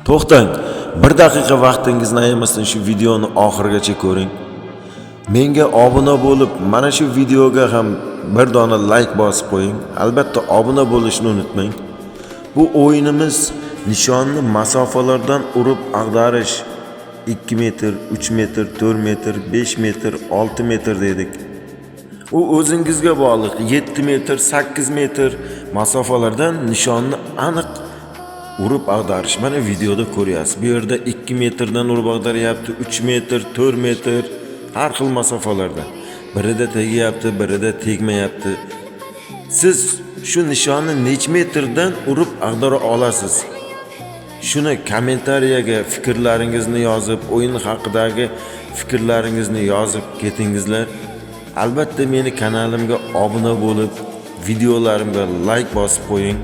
To'xtang, bir daqiqa vaqtingizni ayamasdan shu videoni oxirigacha ko'ring. Menga obuna bo'lib, mana shu videoga ham bir dona layk bosib qo'ying. Albatta obuna bo'lishni unutmang. Bu o'yinimiz nishonni masofalardan urib ag'darish. 2 metr, 3 metr, 4 metr, 5 metr, 6 metr dedik. U o'zingizga bog'liq. 7 metr, 8 metr masofalardan nishonni aniq urib ag'darish. Mana videoda ko'ryapsiz. Bu yerda 2 metrdan urib ag'daryapti, 3 metr, 4 metr, har xil masofalarda. Birida tegyapti, birida tegmayapti. Siz shu nishonni necha metrdan urib ag'dara olasiz? Shuni kommentariyaga fikrlaringizni yozib, o'yin haqidagi fikrlaringizni yozib ketingizlar. Albatta meni kanalimga obuna bo'lib, videolarimga layk bosib qo'ying.